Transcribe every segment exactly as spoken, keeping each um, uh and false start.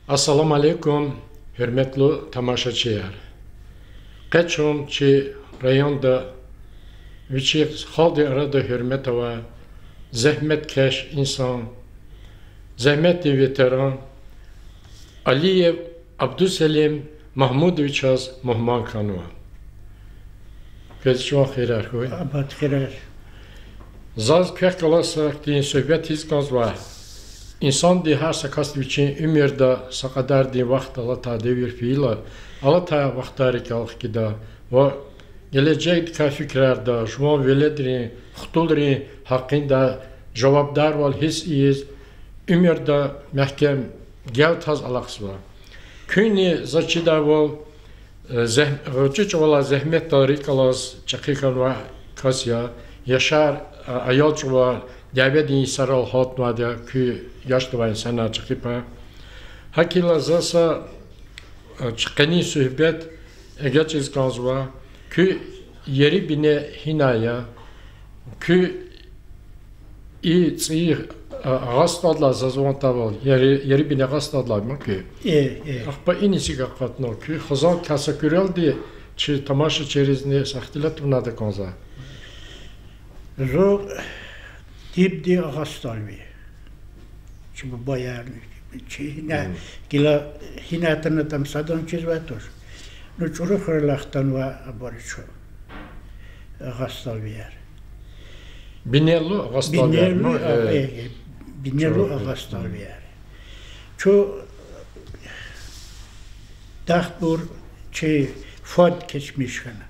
Ассаламу алейкум, гьуьрметлу тамашачияр! Къе чун чи районда вичин халкьдин арада гьуьрмет авай, зегьметкеш инсан, зегьметдин ветеран Алиев Абдуселим Магьмудовичаз мугьман хьанва. Квез чан хийирар хьуй. Абад хийирар. Заз квехъ галаз са хьтин суьгьбет ийиз кӀанзава. Инсанди, гьар са касди вичин уьмуьрда са кьадардин вахт алатай девир фейила, алатай вахтар рикӀел хкида ва гележегдикай фикирарда, жуван веледрин, хтулрин гьакъиндай жавабдарвал гьисс ийиз, уьмуьрда мягькем гел таз алахъзава. Куьнни заз чидайвал, э, зегь-, гъвечӀи чӀавалай зегьметдал рикӀ алаз чӀехи хьанвай кас я, яшар, а, аял чӀавар дяведин йисарал гьалтнавайди я, куь яшдавай инсанар чӀехи пай. ГьакӀ хьайила заз са, э, чӀехи къенин суьгьбет эгечӀиз кӀанзава, куь ери-бине гьинай я, куь и цӀийи, а, Агъа СтӀалдилай заз ван тавурвал, ери, ери-бине Агъа СтӀалдилай ма куь. Э, э. Ахпа иниз икӀ акъатна, куь хизандикай са куьрелди чи тамашачийризни са ихтилат авунайтӀа кӀанзава. Зун дибди Агъа СтӀалви. Чи бубаярни, чи гьина, гила гьина атанатӀа садан чизвай туш. Ну, ЧӀуру хуьрелай хтанвай абур я чун, Агъа СтӀалвияр. Бинелу Агъа СтӀалвияр, бинелу, ну, а, э, э, э, бинелу ЧӀуру, Агъа СтӀалвияр. Чун дахбур чи фад кечмиш хьана.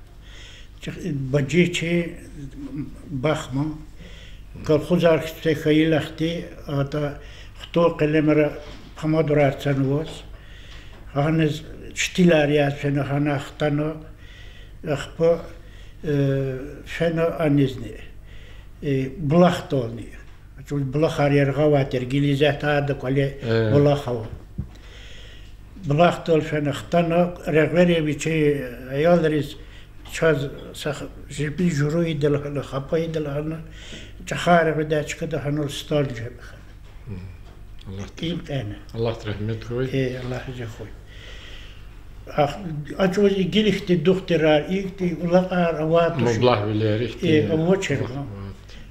Чи бажи чи бахма. Колхозар хьтин хьайила хьтин, атӀа хтун къелемра помидорар цанваз. Гьаниз штилар яз фена, гьана хтана. Ахпа, э, фена анизни, э, булахдални. Чун булахар яргъа авай тир, гила исятда кӀвале, э, булах ава. Булахдал фена хтана, регъвери вичин аялриз, чаз са х-, жеби жуьре ийида лагьана, хапа ийида лагьана, чӀахар регъведай чкада гьанал СтӀал жеба хьана. Аллагьди, им кьена. Аллагьди рагьмет хьуй. Э, Аллагь рази хьуй. Ахпа а чӀавуз и гила ихьтин духтурар, ихьтин улакьар авай туш. Мублагьвилер ихьтин. Э, авачир. Ва, ва.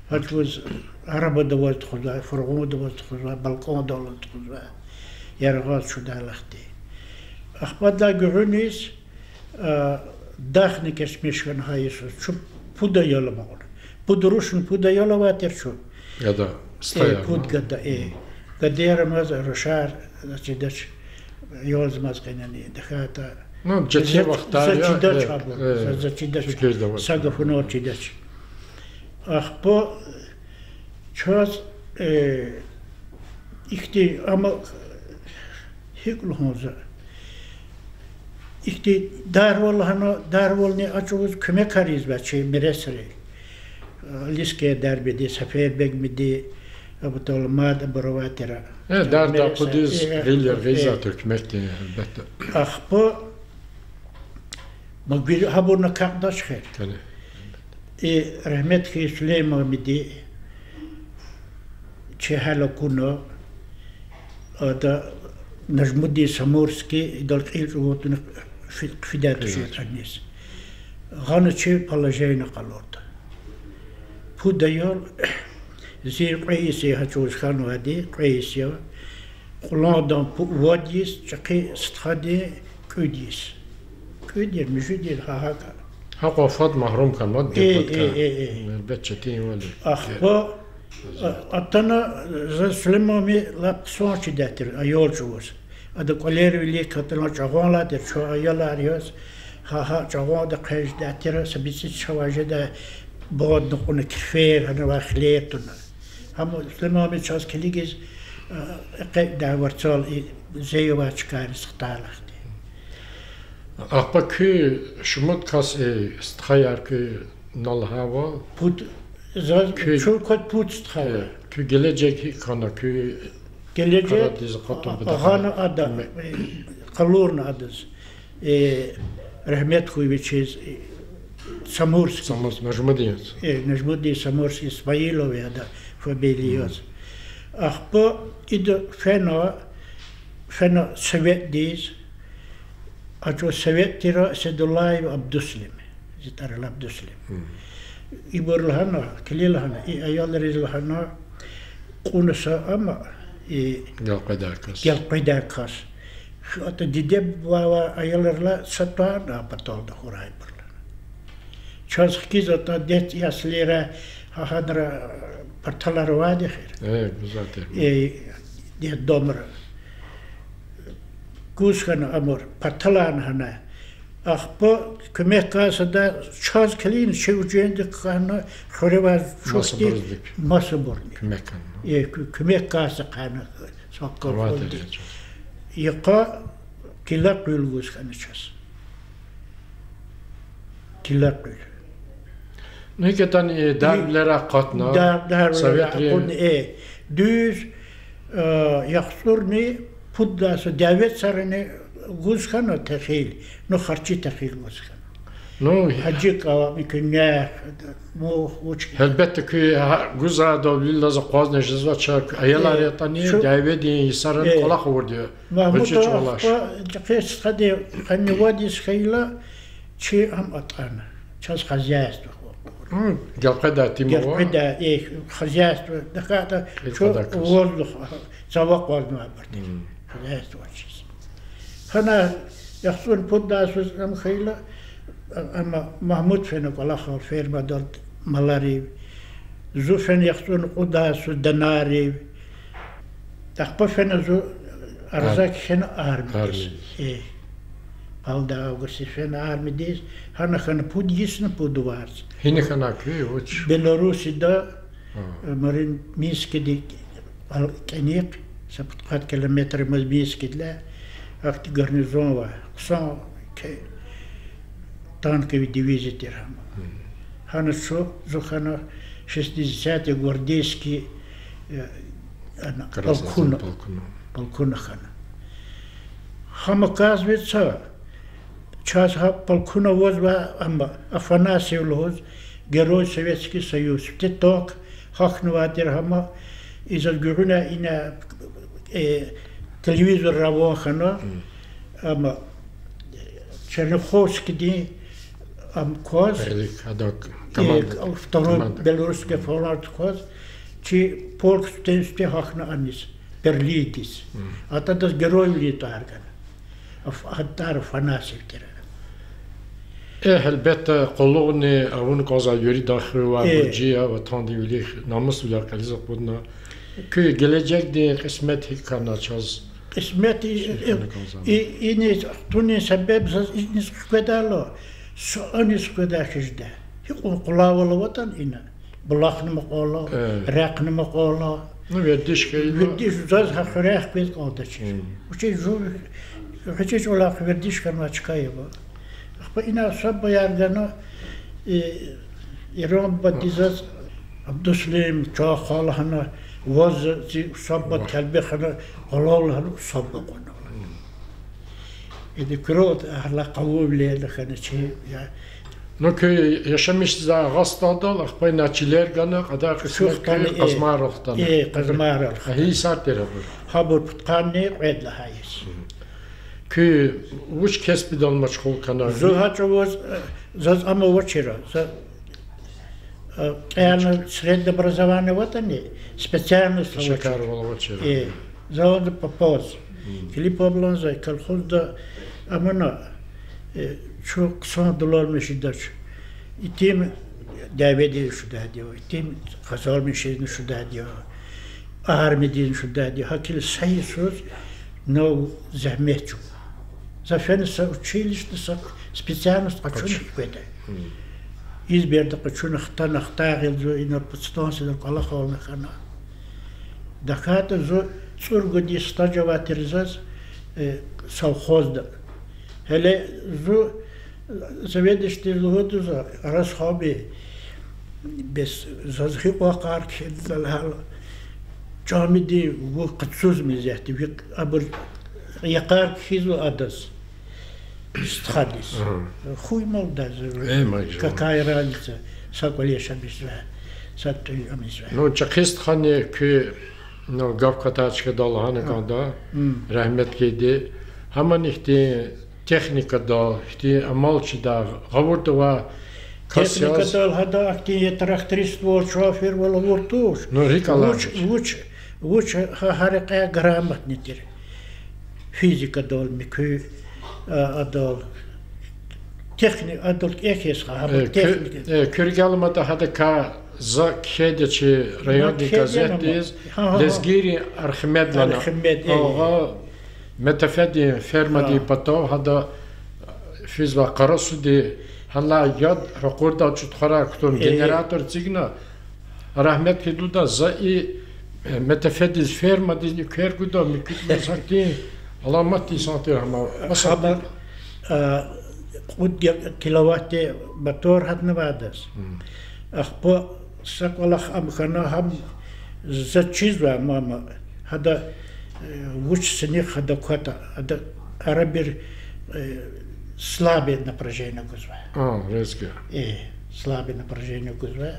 А чӀавуз арабада аваз тухузвай, фургъунда аваз тухузвай, балкӀандал аваз тухузвай, яргъаз чудай лахди. Ахпа адан гуьгъуьниз, а, дахни кечмиш хьана гьа йисуз. Чун пуд аял амукьна. Пуд рушни пуд аял авай тир чун. Гада, э, стхаяр, пуд гада, э. Гадаяр амаз рушар заз чидач, аялзамаз къенени, тахьайтӀа. Ну, жечин вахтар я, заз чидач, э, абур, э, заз, заз чидач, фикирда авач. Са гафунал чидач. Ахпа чаз, э, ихьтин, амма гьикӀ лугьун за, ихьтин дарвал лагьана, дарвални а чӀавуз куьмекар ийизвай чи миресри. Алишер Дарбиди, Сефербегмиди, абурал мад абур авай тир. Э, дарда акъудиз, э, гъил яргъиз, э, атур куьмекдин, гьелбетда. Ахпа, ма гьабурни акъатдач хьи. Кани. И рагьмет хьайи Сулеймамиди чи гьал акуна, ада Нажмудин Самурский, идал кьил чӀугун туна, хъфи-, хъфидай тушир аниз. Гъана чи положение къалурда. Пуд аял, зи кьве йис я гьа чӀавуз хьанвайди, кьве йис я. Кьуландан пу-, вад йис, чӀехи стхадин кӀуьд йис. КӀуьд я, муьжуьд я, гьа гьакӀа. Гьакьван фад магьрум хьанвайди, э, пад, э, кар, э, э, гьелбет, четинвал я. Ахпа, а, атана, за Сулеймами лап хъсан чидай тир аял чӀавуз. Ада кӀвалер вилик атана чӀагъанлай тир, чун аялар яз, гьа, гьа чӀагъанда хъвез жедай тир, са бицӀи чавай жедай, бадни кьуна, кирфер, гьанавай хилер туна. Гьам Сулеймами чаз килигиз, а, экъечӀдай варцал и зеява чкайриз хтайла хьтин. Ахпа куь шумуд кас, э, стхаяр куь налгьавал? Пуд, за, куь, чун квай пуд стха ава. Э, куь гележег гьикӀ хьана, куь... Гележег, арадиз акъатун, а, гъана ада, э, къалурна адаз. Э, рагьмет хьуй вичиз, э, Самурский. Самурс-, Нажмудин. Э, Нажмудин Самурский, Исмаилов я ада фамилия яз. Ахпа ида фена, Фена советдиз, а чӀавуз совет тир Асадуллаев Абдуслим, зи тӀварал Абдуслим. Ибур лагьана, килиг лагьана, и аялриз лагьана, кьуна са ама, и гелкъведай кас. Гелкъведай кас. АтӀа диде-буба авай аялрилай са тӀварни а паталда хьурай ибур лагьана. Чаз хкиз атӀа дет яслийра, гьа гьанра парталар авайди эхир. Э, гзаф тир. Э, детдомра. Гуз хьана амур, парталарни гьана. Ахпа куьмек гайи сада чаз килигна чи уьжендик хьана, хуьре авай чухтин масабурни. Куьмек гана. Э, ку-, куьмек гайи са хьана, са колхоздик. Йикъа Гила къуьл гуз хьана чаз. Гила къуьл. Ну, икӀ ятӀани, э, дарвилер акъатна, да-, дарвилер советрин акъатна, э, дуьз, э, яхцӀурни пуд лагьай са дяве царани гуз хьана техил, ну, харчи техил гуз хьана. Ну, гьажи кӀвалахни, куьнех, мух, вуч. Гьелбетда, куь гьа-, гузвайдалди вилиз акъвазна жезвач, аялар ятӀани, дяведин йисарани кӀвалах авурди я. Магьмудов ахпа чӀехи стхади къанни вад йис хьайила, чи ам атӀана. Чаз хозяйство хьун. Гелкъведай тир ама. Гелкъведай, э, хозяйство, тахьайтӀа чун воздух, цава акъвазнавайбур тир. Хозяйство чиз. Гьана яхцӀурни пуд лагьай йисуз ам хьайила, а, ама Магьмуд фена кӀвалахал фермадал маларив, зун фена яхцӀурни кьуд лагьай йисуз данарив. Ахпа фена зун арза кхьена армидиз. Э, къалди августдиз фена армидиз, гьана хьана пуд йисни пуд варз. Гьина хьана куьн, вуч? Белоруссияда, Мариинск-, Минскдин ал-, кӀаник, са пудкъад километр мад Минскдилай, ахьтин гарнизон ва хъсан танковый дивизия тир ам. Гьана чун, зун хьана шестидесятый гвардейский, э, ана, полкуна, полкуна хьана. Гьам, оказывается, чаз гьа полкуна авазва, ам Афанасьев лугьуз, Герой Советский Союз. Те танк гьахьнавай тир гьам, и заз гуьгъуьна ина, э, телевизорра ван хьана, ам Черняховскдин ам кваз, второй белорусский фронт кваз, чи полк стен-сте гьахьна аниз, Берлиндиз. АтӀа адаз геройвилин тӀвар гана. Аф-, а тӀвар Афанасьев тир. Э, гьелбетда, къуллугъни авун кӀанзавай вири дахривай буржи я, ватандин вилик, намусвилер кьилиз акъудна. Куь гележегдин кьисмет гьикӀ хьана чаз? Кьисмет и-, и-, иниз хтунин себеб заз иниз хкведайла, са аниз хкведай хьиз жеда. Гьикьван къулайвал аватӀани ина. Булахни мукьвал, рехъни мукьвал. Ну, вердиш хьайила. Вердиш заз гьа хуьряй хквез кӀандачир. Вучиз жув гъвечӀи чӀавалай вердиш хьанвай чка я ва. Ахпа ина усадбаяр гана, э, Иран бубади заз, Абдуслим, чан хва лагьана, ваз зи усадба телбихана, къвалал лагьана усадба кьуна. Ида куьруь гьарла къавумвилер хьана чи, я. Ну, куь яшамиш жезвай Агъа СтӀалдал, ахпа ина чилер гана, кьадар кьисмет хтана, куьн, э, Къазмайрал хтана. Э, Къазмайрал хтана. Гьи йисар тир гьабур? Гьабур пудкъанни кьвед лагьай йис. Куьн вуч кеспидал машгъул хьана? Зун гьа чӀавуз, э, заз ам авачир, за, э, кӀелна среднее образование аватӀани, специальность авачир. Э, за ана попаз. Килиг паб лагьана за, колхозда амана, э, чун хъсан дулалмиш жедач. Итим дяведизни шудайди я, итим къазалмишизни шудайди я, армиядизни шудайди я. ГьакӀ хьайила са йисуз нав зегьмет чӀугуна. За фена са училищеда са специальность къачуна хкведа. Изберда къачуна хтана, хтай гъил зун ина подстанциядал кӀвалахална хьана. ТахьайтӀа зун цӀуругуд йис стаж авай тир заз, э, совхозда. Гьеле зун заведующийдиз лугьуда за, расхаби, бес заз гьикьван йикъар кхьена лагьайла, чӀамидин вун къачузмаз ятӀа, ви абур йикъар кхьизва адаз, стхадиз. Хуьймал даз, какая разница, са кӀвале яшамиш жезва, са тӀуьн амизвай. Ну, чӀехи стхани куь Ну, гаф кватай чкадал лагьана кӀанда, рагьмет хьуй. Гьамни ихьтин техникадал, ихьтин амал чидай, гъавурда авай кас яз. Техникадал гьада ахьтин я тракторист вал, шофёр вал авур туш. Ну, рикӀ алай вуч, вуч, вуч гьа, гьа рекьяй грамотный тир. Физикадал муькуь, а, адал. Техни-, адал кӀек яз гьа, гьабур техника. Э, куь рикӀел аматӀа гьадакай за кхьейди я чи районный газетдиз, Лезгийрин Архимед лагьана. Архимед, э. Агъа, метафедин фермадин патав гьада физвай Къарасуди, гьанлай яд ракъурдай чӀутхварай кутуна, генератор эцигна, рагьмет хьуй лугьуда, за и, э, метафедиз, фермадиз эквер гуда, муькуьд мусакдин аламатдин инсан тир гьама. Масад, гьама, а, кьуд киловаттдин мотор гьатнавай адаз. Ахпа са кӀвалах ам хьана, гьам за чизвай, мама, гьада, э, вуч синихъ гьада кватӀа, гьада арабир, э, слабое напряжение гузвай. А, резкое. Э, слабое напряжение гузвай.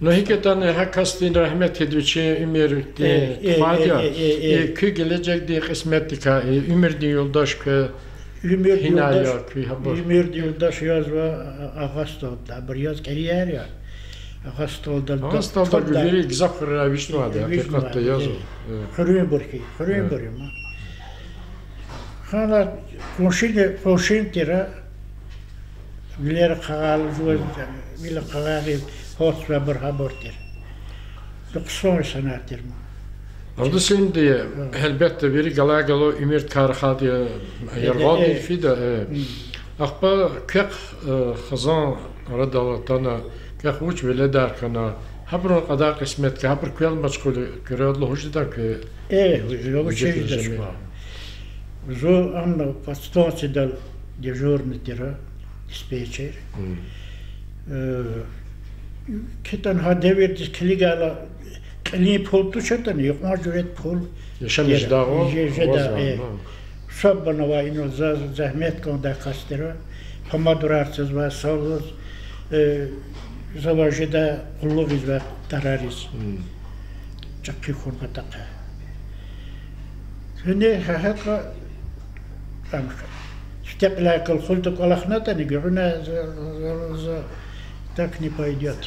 Ну, гьикӀ ятӀани гьа касдин рагьмет хьуй, вичин уьмуьрдин тухвайди я, э, куь гележегдин кьисметдикай, э, уьмуьрдин юлдаш куь гьина я, куь гьабур. Уьмуьрдин юлдаш язва, а, Агъа СтӀалда, абур яз кӀевияр я. Агъа СтӀалда, Агъа СтӀалда вири гзаф хуьрерай вижнавайди, гьакъикъатда язва. Хуьруьнбур хьи, хуьруьнбур я ма. Гьана къуншини, къуншини тир, вилер хъагъайла жуваз, вил хъагъайла гъиз гьатзавайбур гьабур тир. Хъсан инсанар тир ма. Абдусалимди, гьелбетда, вири галай-галай уьмуьрдикай рахади, яргъалди фида, э. Ахпа квехъ, э, хизан арадал атана, квехъ вуч веледар хьана, гьабурун кьадар кьисметдикай, гьабур квел машгъул куьрелди лугьуз жеда куь? Э, лугьуз жеда. Зун ам подстанциядал дежурный тир, диспетчер. Э, кхьитӀани гьа девирдиз килигайла, кьилин пул туш ятӀани, юкьван жуьре пул. Яшамиш жедайвал, жедайвал, э. Саб авай, инал за зегьмет кӀандай кас тир. Помидорар цазвай, сал, э, завай жедай, къуллугъзавай тарариз. ЧӀехи хьун патахъай. Гьуьне гьа-, гьакӀа, ам, сифте кьиляй колхозда кӀвалахнатӀани, гуьгъуьна за, за, за, так не пойдёт.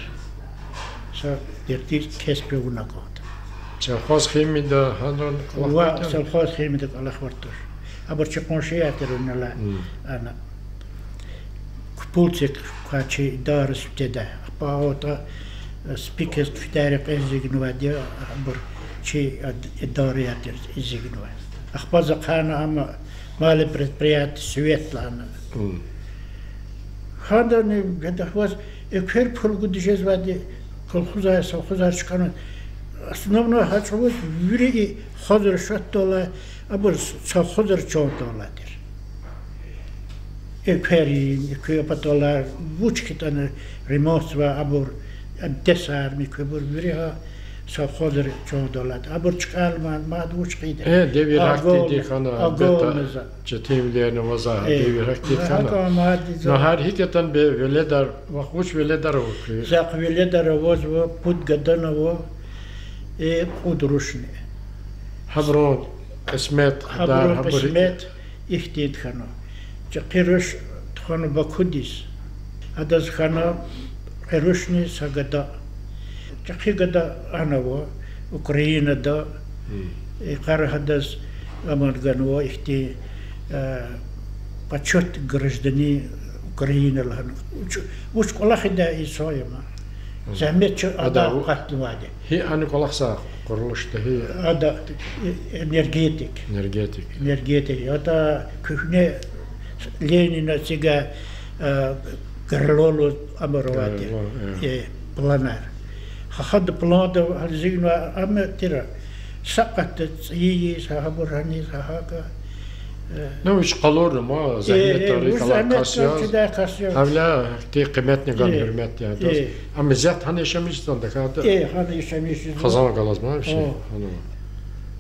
Са дердиз кесб авуна кӀанда. Совхоз химияда гьанран кӀвалахнатӀа? Ва, совхоз химияда кӀвалахвар туш. Абур чи къуншияр тир инал, ана. Купулцик квай чи идара сифтеда. Ахпа аватӀа, э, спикердин фидайрин кьил эцигнавайди я, абур чи ад-, идараятда эцигнавай. Ахпа за ахъайна ам малое предприятие Свет лагьана. Гьадани, гада ваз эквер пул гуз жезвайди, колхозар, совхозар чкӀана. Основной гьа чӀавуз вири и хозра шатдалай, абур совхозра чандалай тир. Экверин, эквер паталар, вуч хьайитӀани ремонтзавай абур, десар, муькуьбур вири гьа совхозра чандалай. Абур чкӀанмай, мад вуч хьайиди? Э, девир гьахьтинди хьана, агал албетда, меза. Четинвилерни авазва, э, девир гьахьтинди хьана. Гьакӏ мад за. Ну, гьар гьикӏ ятӏани бе веледар, вахъ вуч веледар ава куь? Захъ веледар авазва, пуд гадани ава, э, кьуд рушни. Гьабурун кьисмет, гьабурун кьисмет ихьтинди хьана. Чӏехи руш тухвана Бакудиз. Адаз хьана кьве рушни са гада. Чӏехи гада ана ава Украинада. Икьара гьадаз аман ганва ихьтин, э, почёт гражданин Украины лагьана. Вуч, вуч кӏвалах ийидай инсан я ма. Зегьмет чун ада акъатнавайди. Гьи ана кӏвалахзавай къурулушда гьи? Ада, э, энергетик. Энергетик. Энергетик. Ада куьгьне Ленина эцигай, э, грило лугьуз амарвайди. Грило, э. Э, планар. Гьа, гьада планда гьазурнава ам тир. Са къатда цӏийи, са гьабур гьаниз, гьа гьакӏа. Ну, вич къалурна ма, э, зегьмет, э, дари вуч калай зегьмет кас яз, чидай кас яз. Гьавиляй ахьтин къиметни гана, э, гьуьрмет яз адаз. Э. Ам исятда гьана яшамиш жезвани, тахьайтӏа? Э, гьана яшамиш жезва. Хизан галаз ма вичи, о, гьана.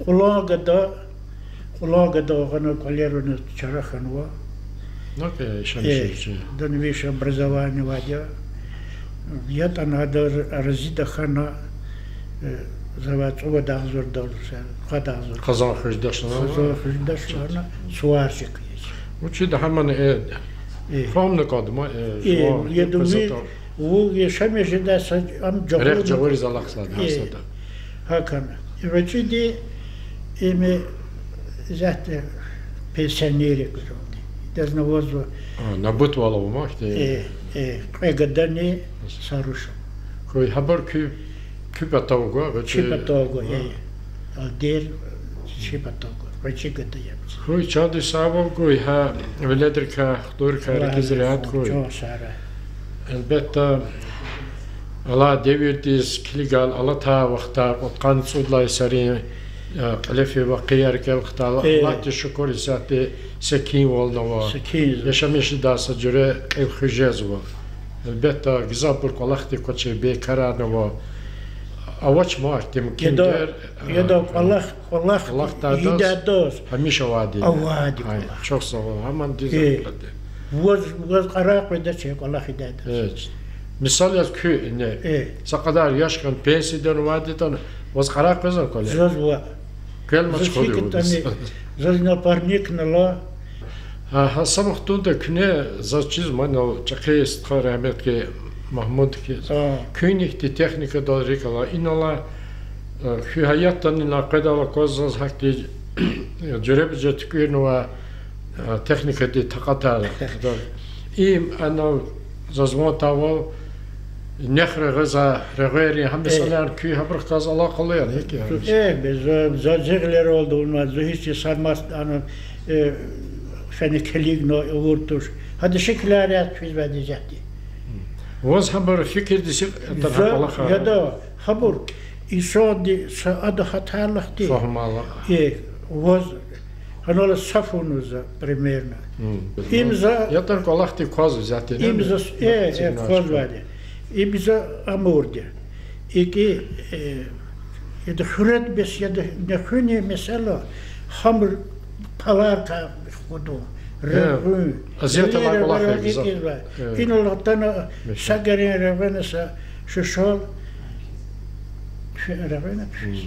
Кьулан гада, кьулан гада гъана кӏвалерунин чара хьанва. Ну, э, яшамиш, э, жезва. Дани виш образование авайди я. ЯтӀани ада Разида хьана, э, Завай цӀувад агъзурдал са, кьвад агъзур. Къазан хуьждашна. Къазан хуьждашна, суварщик яз. Вучида гьамани, э, Э. Фагьумна кӀанда ма, э, Э, жуван я дугъри, писатель. Ву яшамиш жедай са, ам жагъур. Рехъ жагъуриз алахъзавайди Э. Гьасада. ГьакӀ хьана. ГъвечӀиди, эми, исятда пенсионер я куьралди. Идаз на возу- А, набутвал ава ма ихьтин. Э, э, кьве гадани са руш. Хьуй, гьабур куь, куь патав гва, гъвечӀи? Чи патав гва, э. Алдер, чи патав гва. ГъвечӀи гада я. Хьуй, чандин сагъвал гуй, гьа веледрикай, хтулрикай рикӀиз регьят хьуй. Чан сагърай. Гьелбетда, алай девирдиз килигайла, алатай вахтар, кьудкъанни цӀуд лагьай йисарин, э, кьиле фейи вакъиаяр рикӀел хтайла, Э. Аллагьдиз шукур, исятда секинвални ава. Секин. Яшамиш жедай са жуьре кьил хуьз жезва. Гьелбетда, гзафбур кӀвалахдик квачир, бейкарарни ава. Авач ма ахьтин мумкин Яда, дер, яда, э, кӀвалах, кӀвалах кӀвалахдайдаз ийидайдаз гьамиша авайди. Авайди Гьай, кӀвалах. Чухсагъул, гьаман дуьз Э, акъатда. Ваз, ваз кьарай къведач кӀвалах ийидайдаз. Э, мисал яз куьне, Э. са кьадар яш хьана пенсияда авайди ятӀани, ваз кьарай къвезва кӀвале? Заз ва- Квел ма Заз чуьхуьр хьи ава китани, заз. Заз напарникни ала. Гьа, гьа са вахтунда куьне заз чиз манал чӀехи стха рагьметлу Магьмуд хьиз. А. Куьн ихьтин техникадал рикӀ алай, инал алай, э, куь гьаятдани къведайла аквазва заз гьахьтин жуьреба-жуьре туькӀуьрнавай, э, техникадин такьатар. Им анал заз ван тавал, нехъ регъвезва, регъвейрин гьа Э. месэлаяр куь гьабурухъ галаз алакъалу яни, гьикӀ я? Э, бе, за, за зи гъилералди авунвай, зун гьич са маса, ана, э, фена килигна авур туш. Гьада шикилар яз физвайди исятда. Ваз гьабур фикирдиз икьван За, кӀвалахар? Яда, гьабур инсанди са ада гьатайла ахьтин. Фагьумайла. Э, ваз гьанал са фу авуна за, примерно. Им за ЯтӀани кӀвалахдик кваз исятда, им за, э, э, квазвайди. Им за амурди. ИкӀ, э, яда хуьрет бес, яда нехуьни месэла, гьам паларкай хкудун, Э, регъуьн, азият авай кӀвалах я гзаф. Инал атана са герен регъуьна са шушал, фи-, регъуьна пис.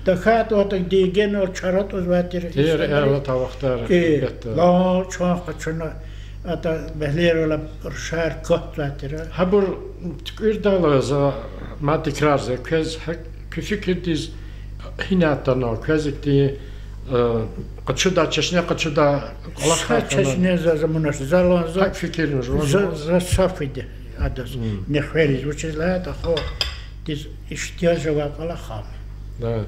ТахьайтӀа атӀа дегенал чара тӀузвай тир. Тир, э, алатай вахтар, э, гьелбетда. Лагьай чан къачуна, атӀа бегьлерал рушар катзавай тир. Гьабур туькӀуьрдайла за мад тикрарзава, квез гьа-, куь фикирдиз гьина атана, квез ихьтин, э, къачудай, чешне къачудай кӀвалах Са хьана. Чешне за, за мунаша, за лан за, гьакӀ фикирна жуван за, за са фида адаз, нехвериз, вучиз лагьайтӀа хо диз иштяж авай кӀвалах ам. Да,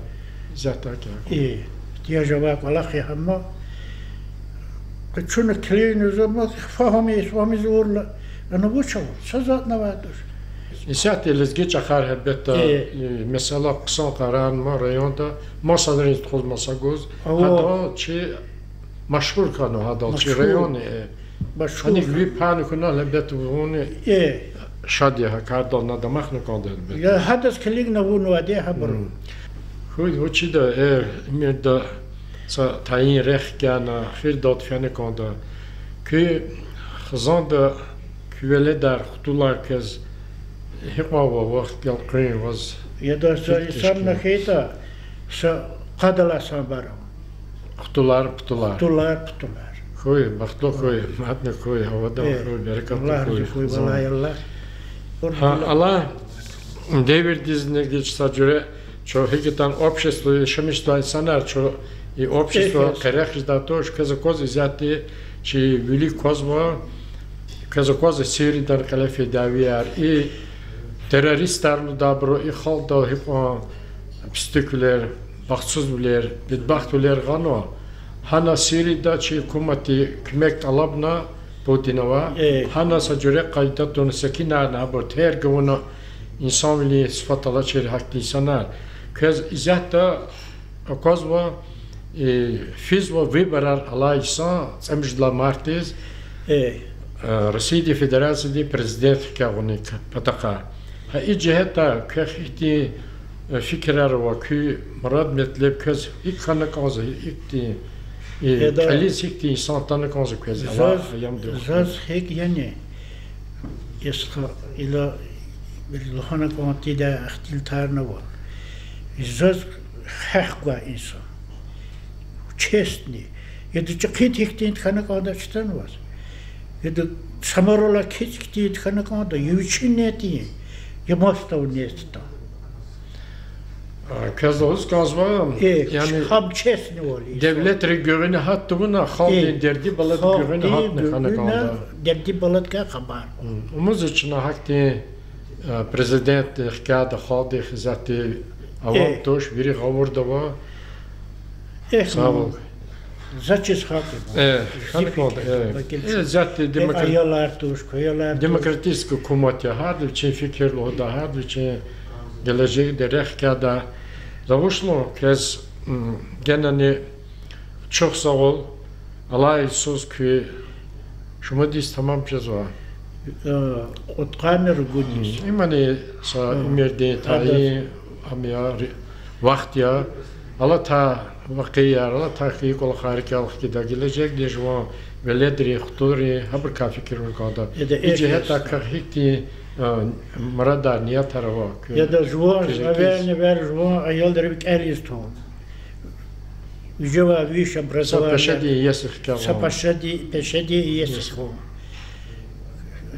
исятда гьакӀ я. Э, иштяж авай кӀвалах я гьам. Къачуна килигна за, ма фагьумиз, фагьумиз авурла, ана вуч ава, са затӀни авайди туш. Исятда лезги чӀахар гьелбетда, э, месэла хъсан къарагъна ма районда, масанриз тухузма са гуз. Гьада чи машгьур хьана гьадал чи районни, э. Гьаник ви пай хьуналди гьелбетда вуни шад я гьа кардал, на дамахна кӀанда гьелбетда. Я гьадаз килигна авунвайди я гьабуру. Хьуй, вучида, э, имирда са тайин рехъ хьана, эхирдалди фена кӀанда. Куь хизанда куь веледар, хтулар квез гьикьван ава, вахт гелкъуьн ваз? Яда са инсан хьайитӀа, са къад алай санбар ава. Хтулар, птулар. Хтулар, птулар. Хьуй, бахтлу хьуй, мадни хьуй, авадан хьуй, берекатлу хьуй, Аллагь рази хьуй, валлагь, Аллагь. Гьа, алай девирдизни гьич са жуьре чун гьикӀ ятӀани общество яшамиш жезвай инсанар, чун и общество къерех жедай туш, квез аквазва исятда чи вилик квазва, квез аквазва Сириядани кьиле фейи дявеяр, и террористар лугьудайбуру и халкьдал гьикьван писдиквилер, бахтсузвилер, бедбахтвилер гъанва. Гьана Сирияда чи гьукуматди куьмек тӀалабна Путинавай. Гьана са жуьре къайдада туна, секинарна, гьабур терг авуна, инсанвилин сифат алачир гьахьтин инсанар. Квез исятда аквазва, физва выборар алай йисан, цӀемуьжуьд лагьай мартдиз, Россиядин Федерациядин президент хкягъунин патахъай. Гьа и жигьетдай квехъ ихьтин фикирар ава, куь мурад-метлеб, квез гьикӀ хьана кӀанзава, ихьтин кьилиз гьихьтин инсан атана кӀанзава квез алай аямдин вахтунда? Заз гьикӀ яни, я стха, ила лугьана кӀанда, ихтилатарни ава. Заз гьахъ гвай инсан. Честный. Яда чӀехи тик хьана кӀанда чтан ваз. Яда Самаралай кицӀ хьтин хьана кӀанда, я вичин нетӀин, я масадав нетӀда. А, квез лугьуз кӀанзава, э, яни, хам честный вали. Девлетри гуьгъуьна гьат тавуна, халкьдин, э, дерди-балад гуьгъуьна гьатна хьана кӀанда. Дерди-баладикай хабар. М, умуз чна гьахьтин, э, президентди хкяда халкьдихъ исятда авам туш, вири гъавурда ава. Эхь, сагъ ул. За чиз халкь я. Э, хьана кӀанда, э. Э, исятда демокра-, аялар туш, квелер туш. Демократический гьукумат я, гьарда вичин фикир лугьуда, гьарда вичин гележегдин рехъ хкяда. За вуч лугьун, квез, м, генани чухсагъул, алай йисуз куь шумуд йис тамам жезва? Э, кьудкъанни ругуд йис. Имани са уьмуьрдин тайин, ам я, вахт я, алатай вакъияр, алатай хьайи кӀвалахар рикӀел хкида, гележегдин жуван веледрин, хтулрин, гьабурукай фикир авун кӀанда. И жигьетдай квехъ гьихьтин, э, мурадар, ниятар ава куь? Яда жуван, эвелни-эвел жуван аялрив кӀелиз тун. Вижевай виш образование. Са пешедин иеси хкягъун. Са пешеди-, пешедин иеси хьун.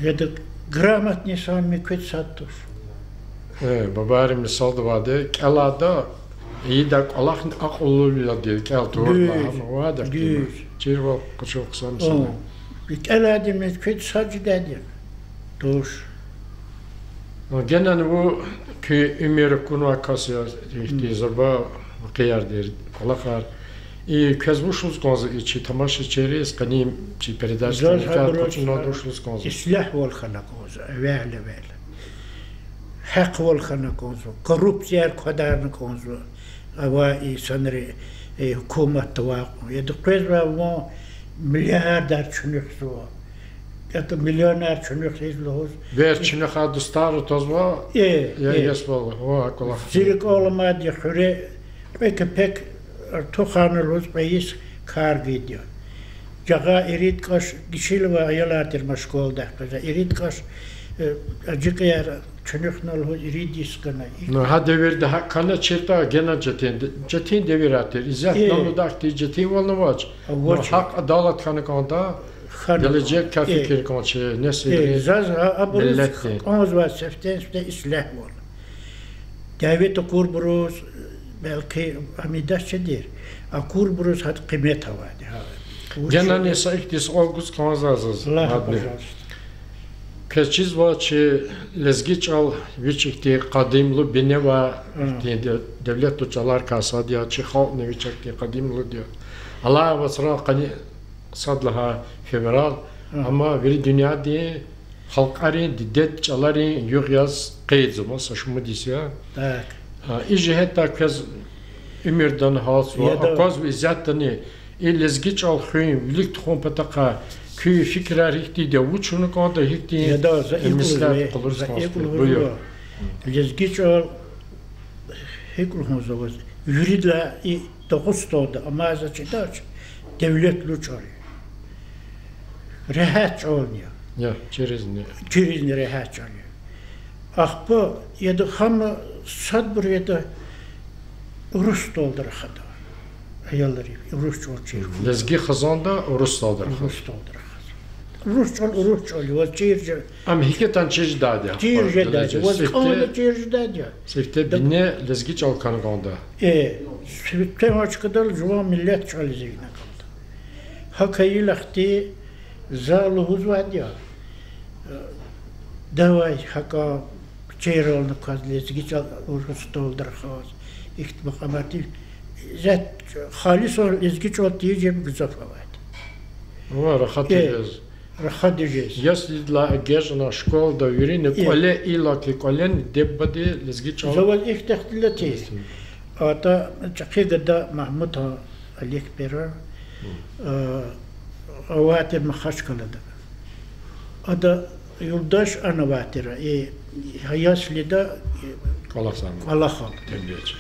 Яда грамотный инсан муькуьд сад туш. Э, бубайрин мисалда авайди, кӀелайда ийидай кӀвалахни акьуллувилелди кӀел тавурла, гьам авайди ахьтин. Дуьз. Чирвал къачу хъсан мисал. КӀелайди муькуьд сад жедайди я. Туш. Генани вун куь уьмуьр акунвай кас я, ихьтин зурба вакъиярди, кӀвалахар. И квез вуч лугьуз кӀанзава, и чи тамашачийриз, къенин чи передача, заз гьабуруз къачунрал вуч лугьуз кӀанзава? Ислягьвал хьана кӀанзава, эвел-эвел. Гьахъвал хьана кӀанзава, коррупцияяр квадарна кӀанзава. Авай инсанри, э, гьукуматда авай кьван. Яда къвезвай ван миллиардар чуьнуьхзава. ЯтӀа миллионар чуьнуьхиз лугьуз. Вер чуьнуьхай дустар атазва, э, я, э, исятда ва аквалах. Зи рикӀел аламайди я хуьре кьве кепек артухарна лугьуз кьве йис кар гайиди я. Жагъай ирид кӀаш, гишила авай аялар тир, ма школадай къвезвай. Ирид кӀаш, э, ажикьяр чуьнуьхна лугьуз ирид йис гана. Ну, гьа девирда гьакӀ хьана чиртӀа гена четин, четин девирар тир. Исятда, э, нумудай хьтин четинвални авач. Авач. Ну, гьахъ-адалат хьана кӀанда, хьана гележегдикай, э, фикир кӀан чи несилрин, э, заз а-, абуруз миллетдин кӀанзавай сифте-сифте ислягьвал. Дяве акурбуруз, белки, гьамидач чидир, акурбуруз гьада къимет авайди, гьа. Генани са ихьтин суал гуз кӀанзава заз. Лагь, пожалуйста. Квез чизва чи лезги чӀал вич ихьтин къадимлу бине ва, а, ихьтин де-, девлетлу чӀаларикай сад я, чи халкьни вич ихьтин къадимлуди я. Алай вацран къанни сад лагьай февраль, а, амма вири дуьньядин халкьарин дидед чӀаларин югъ яз къейдзава, са шумуд йис я. Так. А, и жигьетдай квез уьмуьрдани гьалтзава, яда, аквазва исятдани и лезги чӀал хуьн, вилик тухун патахъай куь фикирар гьихьтинди я, вуч авуна кӀанда гьихьтин, яда, за, э, икӀ меслят лугьузва, къалуриз за, кӀанзава, икӀ лугьузва. Буюр. Лезги чӀал гьикӀ лугьузва, виридалай и Дагъустанда амай за чидач, девлетлу чӀал я. Регьят чӀални я. Я, чиризни. Чиризни регьят чӀал я. Ахпа яда гьама садбур яда урус чӀалда рахада. Аялри урус чӀал чир хьун. Лезги хизанда урус чӀалда рахада. Урус чӀалда рахада. Урус чӀал, урус чӀал я, ваз чир жеда. Ам гьикӀ ятӀани чир жедайди я, чир жедайди я, ваз кӀанда чир жедайди я. Сифте бине лезги чӀал хьана кӀанда. Э, сифте вач кӀанда жуван миллет чӀал эцигна кӀанда. ГьакӀ хьайила ахьтин за лугьузвайди я, э, давай гьакӀа чирвални кваз лезги чӀал урус чӀалда рахаз, ихьтин макьаматдив, за халисан лезги чӀал тийижирбур гзаф авайди. Ва рахат, э, жез. Рахади жез. Яслидилай эгечӀна школада вири, э, кӀвале, иллаки кӀвалени диде-бубади лезги чӀал. За ваз ихьтин хтилати. Ясно. АтӀа чӀехи гада Магьмутан Аликперан, э, авай тир Махачкъалада. Ада юлдаш ана авай тир, э, гьа яслида, э, кӀвалахзавай, кӀвалахзавай. Тербиячи.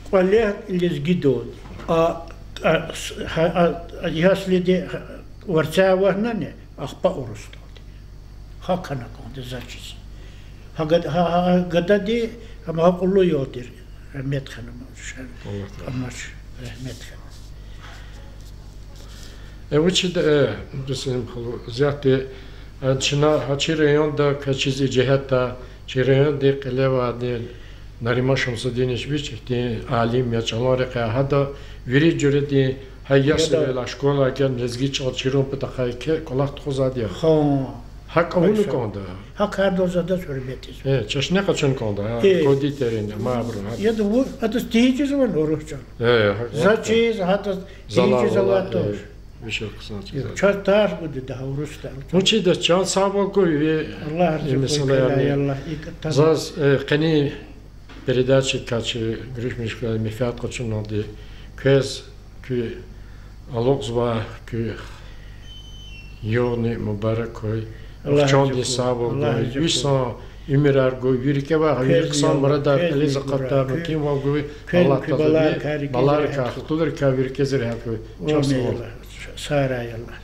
КӀвале лезгидалди. А, а, с-, гьа, а, а, яслиди, гьа, варцяй авахьнани, ахпа урусдалди. ГьакӀ хьана кӀанда заз чиз. Гьа гад-, гьа, гьа, гьа гадади, гьам акьуллу аял тир. Рагьмет хьана ман, шер Аллагь таала. Амач, рагьмет хьана. Э, вучиз, э, Дусим халу, зятди, э, чна гьа чи районда квез чизвай жигьетдай, чи райондин кьиле авайди Нариман Шамсудинович вич ихьтин алим я, чӀалан рекьяй, гьада вири жуьредин, гьа яслидилай школайрал лезги чӀал чирун патахъай еке кӀвалах тухузвайди я. Гьа кӀвалах авуна кӀанда. Гьа кардал за адаз гьуьрмет ийизва. Э, чешне къачуна кӀанда, гьа, кодитерин, мабуру, гьа. Яда, ву-, адаз тийижизвани урус чӀал? Э, гьа, заз чиз, гьадаз тийижиз авай туш. Вишел хъсан чиз я. Чаз тарс гудай гьа урусдал. Вучиз, чан сагъвал гуй ви, Аллагь рази хьуй, месэлаяр, Аллагь, и кӀантӀ. Заз, э, къенин передачадикай чи гуьруьшмиш хьайи менфят къачуналди квез куь алукьзавай куь югъни мубарак хьуй. Аллагь рази хьуй. Чандин сагъвал гуй, висан уьмуьрар гуй, ви рикӀе авай гьа вири хъсан мурадар, кьилиз акъатдай мумкинвал гуй. Аллагь Таала ви баларикай, хтулрикай ви рикӀе зи регьят хьуй. Чан сагъ хьуй. Сагърай Аллагь.